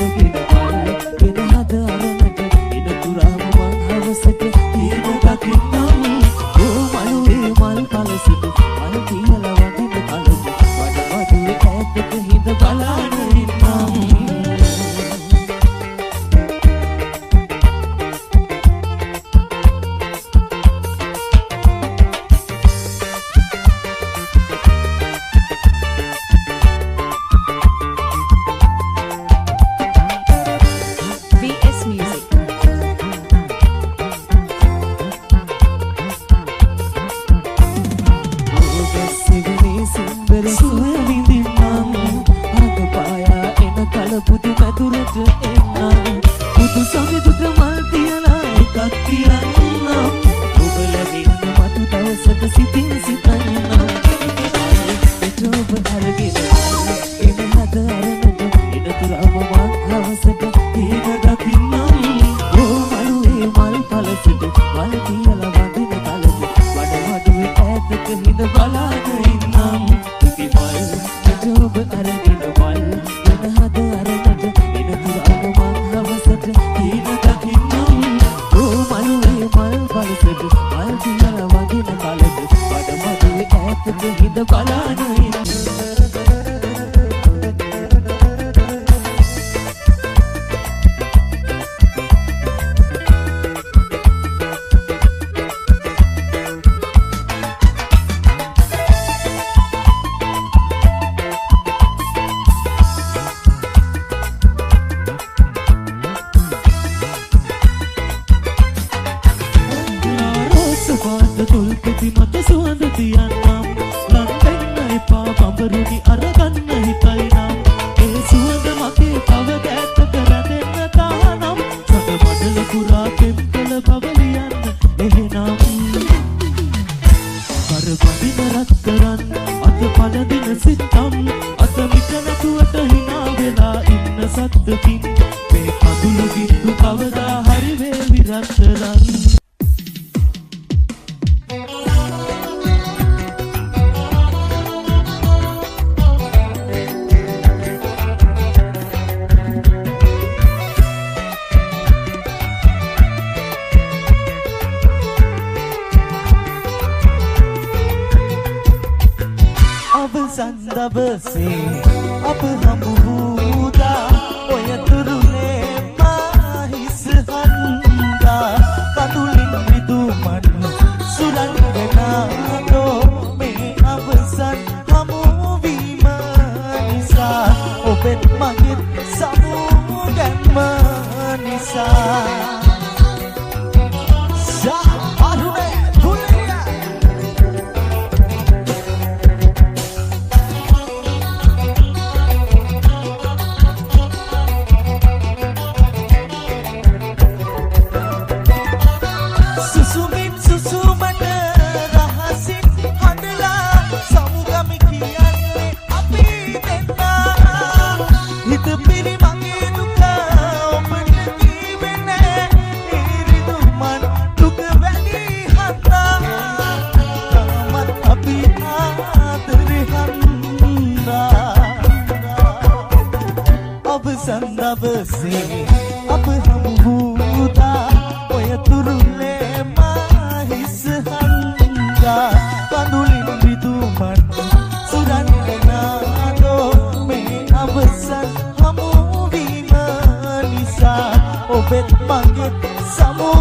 අරගෙන මල් වෙන හද අරනට එන තුරාම මං හවසට හීන දකින්නම්. ඕ මළුවේ මල් පලසට මල් තියලා වඳින කලට වඩ මඩුවේ ඈතක හිඳ බලාන ඉන්නම්. VS Music. ගැස්සෙවනේ සුන්දර සුව විඳින්නම්. හඳ පායා එන කල බුදු මැදුරට එන්නම්. බුදු සමිඳුට මල් තියලා එකක් තියන්නම්. ඔබ ලැබෙන්න මතු දවසක සිතින් සිතන්නම්. එට ඔබ අරගෙන එන හද අරනට එන තුරාම මං හවසට හීන දකින්නම්. ඕ මළුවේ මල් පලසට මල් තියලා වඳින කලට වඩ මඩුවේ ඈතක හිඳ බලාන ඉන්නම්. තුති මල් එට ඔබ අරගෙන මල් එන හද අරනට එන තුරාම මං හවසට හීන දකින්නම්. ඕ මළුවේ මල් පලසට මල් තියලා වඳින කලට වඩ මඩුවේ ඈතක හිඳ බලාන ඉන්නම්. රෝස පාට තුල් පෙති මත සුවඳ තියන්නම්. ලං වෙන්න එපා බඹරුනි අරගන්න හිතයි නම්. ඒ සුවඳ මගේ තව දෑතක රැඳෙන්න තහනම්. සඳ මඩල පුරා පෙම් කළ බව ලියන්න එහෙනම්. කර බඳින රත්තරන් අත පළඳින සිත්තම් අත මිට නැතුවට හිනා වෙලා ඉන්න සත්තකින්. මේ කඳුළු බින්දු කවදා හරි වේවි රත්තරන්. අවසන් දවසේ අප හමු වූදා ඔය තුරුලේ මා හිස් හන්දා. කඳුලින් රිදුමන් සුරංගනාදෝ මේ අවසන් හමු වීම නිසා, ඔබෙත් මගෙත් සමු ගැන්ම නිසා. සා අරුණේ තුලිය සුසුමින් සුසුමට රහසින් හඬලා සමුගමි කියන්නේ අපි දෙන්නා. හිත පිරි මගේ දුක ඔබට කීවේ නෑ. ඒ රිදුමන් දුක වැඩි හන්දා. තාමත් අපි ආදරේ හන්දා. අවසන් දවසේ අප හමු වූදා ඔය තුරුලේ මා හිස් හන්දා. කඳුලින් රිදුමන් සුරංගනාදෝ මේ අවසන් හමු වීම නිසා, ඔබෙත් මගෙත් සමු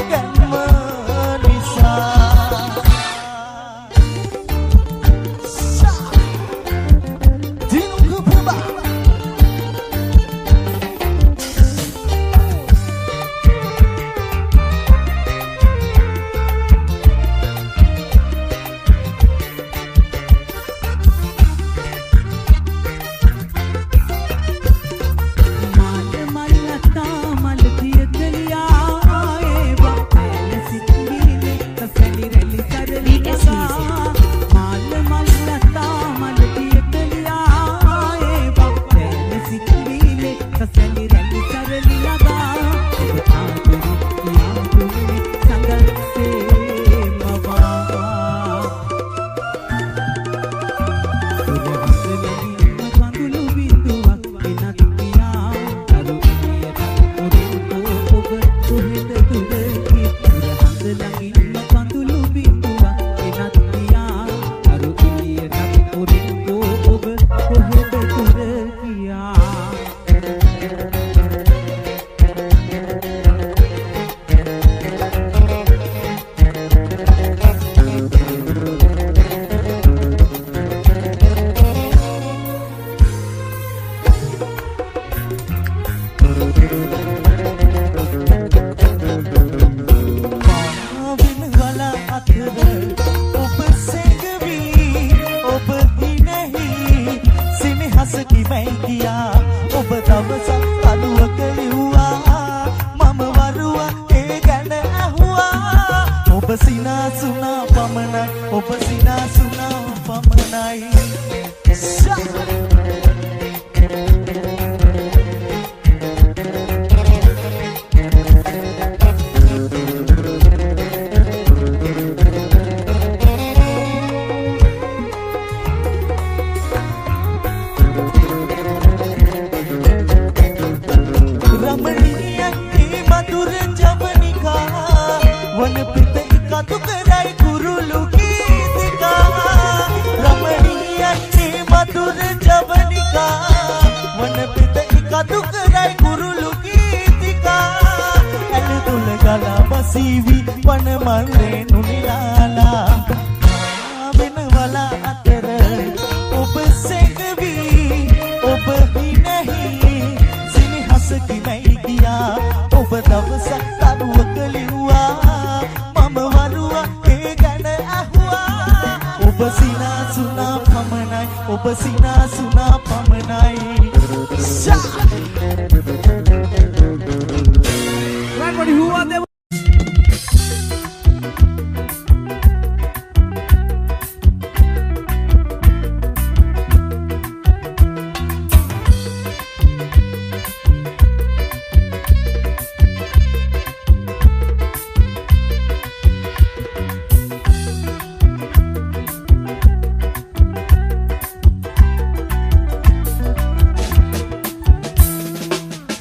ගැන්ම නිසා. සා දිනුක ප්‍රභා මල් මල් අතා මල් තියකලියා පාවෙන වල අතර ඔබ සැඟවි ඔබ හිනෙහි සිනහස කිමයි කියා ඔබ දවසක් කලුවක ලිව්වා මම වරුවා ඒ ගැන ඇහුවා ඔබ සිනාසුනා පමණයි ඔබ සිනාසුනා පමණයි. රමණීයන්ගේ මధుර ජවනිකා වන පිට එකතු කරයි කුරුළු ගීතිකා. රමණීයන්ගේ මధుර ජවනිකා වන පිට එකතු කරයි කුරුළු ගීතිකා. ඇලදුල ගලා බසීවි වන මල්ලේ නුනිලාලා වෙන වල අතර ඔබ සැඟවි ඔබ හිනෙහි සිනහස කිමයි කියා ඔබ දවසක් තරුවක ලිව්වා මම වරුවා ඒ ගැන ඇහුවා ඔබ සිනාසුනා පමණයි ඔබ සිනාසුනා පමණයි. Right, buddy, who are they?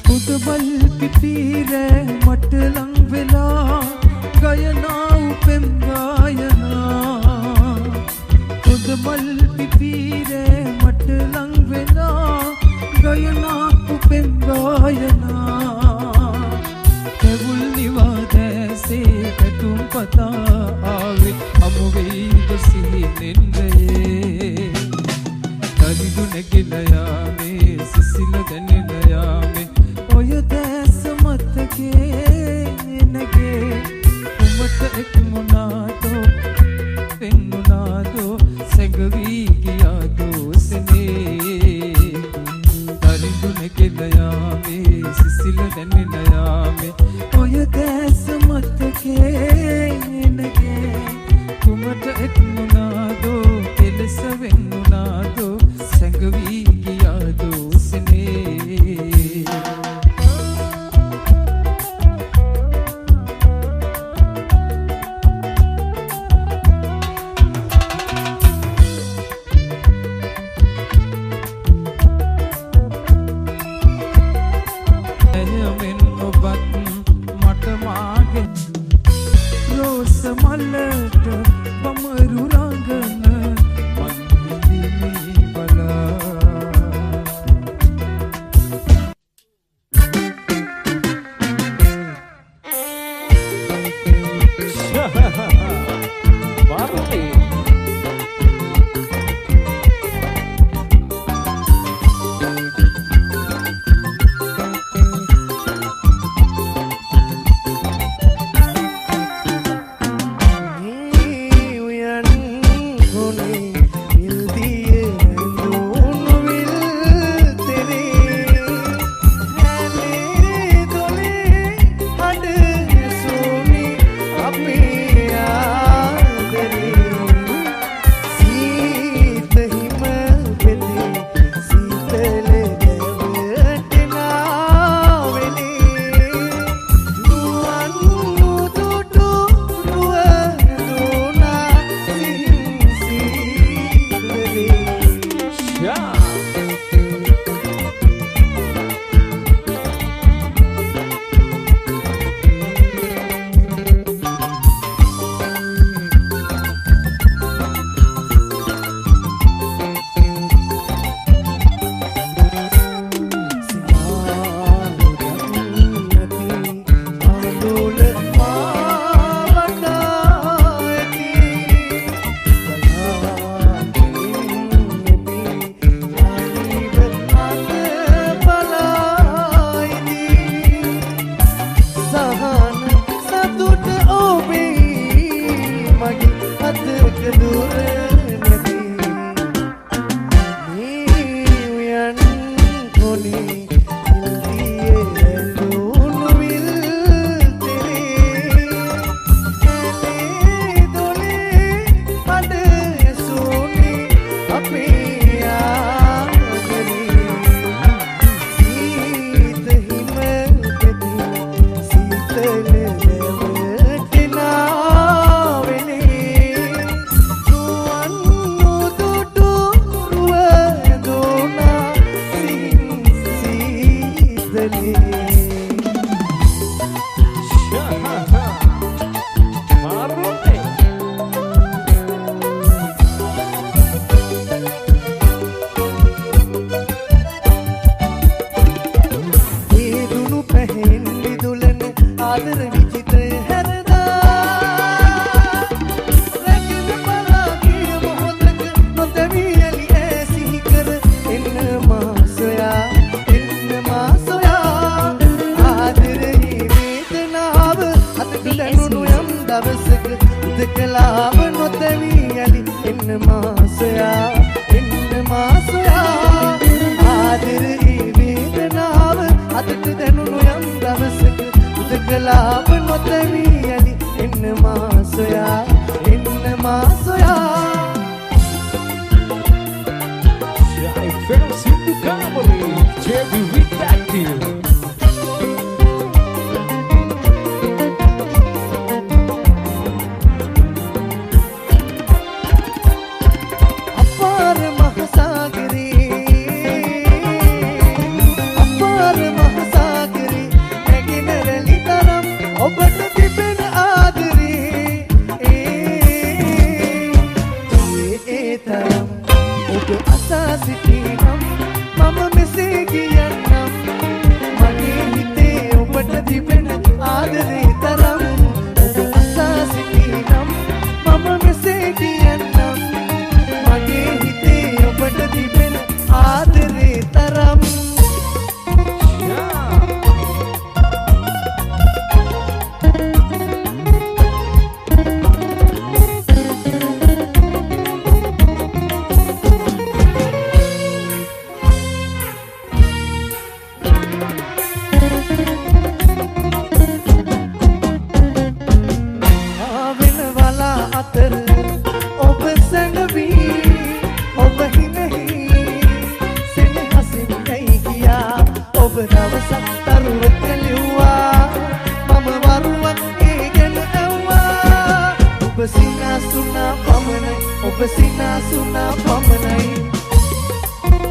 පුදවල් පිපිරේ මට ලං වෙලා ගයනා උපෙම් ගායනා. පුදවල් පිපිරේ මට ලං වෙලා ගයනා උපෙම් ගායනා. පෙවුල් නිවා දැසේ පැතුම් පතා ආවේ හමු වෙයිද සිහිනෙන් රැයේ. තරිදු නැගිලා යාමේ සිසිල දැනෙලා යාමේ ඔය දැස මතකේ නැගේ. උඹට එක් මුණාදෝ පෙන්නුනාදෝ සැඟවී ගියාදෝ සෙනේ. තරිදු නැගිලා යාමේ සිසිල දැනෙලා යාමේ ඔය දැස මතකේ නැගේ. කුමට එක් මුණාදෝ කෙලස වෙන්නුනාදෝ සැඟවී ගියාදෝ සෙනේ. ඇය මෙන් උදකලාව නොතැවී යලි එන්න මා සොයා, එන්න මා සොයා. ආදර ඒ වේදනාව අතට දැනුණු යම් දවසක උදකලාව නොතැවී යලි එන්න මා සොයා, එන්න මා සොයා. Film Sindu Kamari, JB with active. අපාර මහසාගරේ, අපාර මහසාගරේ නැගෙන රැලි තරම් ඔබට තිබෙන ආදරේ, ඒ ඒ තරම් ඔබ අසා සිටී නම් මම මෙසේ කියන්නම්, මගේ හිතේ ඔබට තිබෙන ආදරේ තරම්. ඔබ අසා සිටී නම් මම මෙසේ කියන්නම්, මගේ හිතේ ඔබට තිබෙන ආදරේ තරම්. ආවෙන වලා අතර ඔබ සැඟවී ඔබ හිනහි සෙනෙහසින් යයි කියා ඔබ දවසක් තරුවට ලිව්වා. මම වරුවක් ඒ ගැන ඇව්වා. ඔබ සිනාසුනා පමණයි, ඔබ සිනාසුනා පමණයි.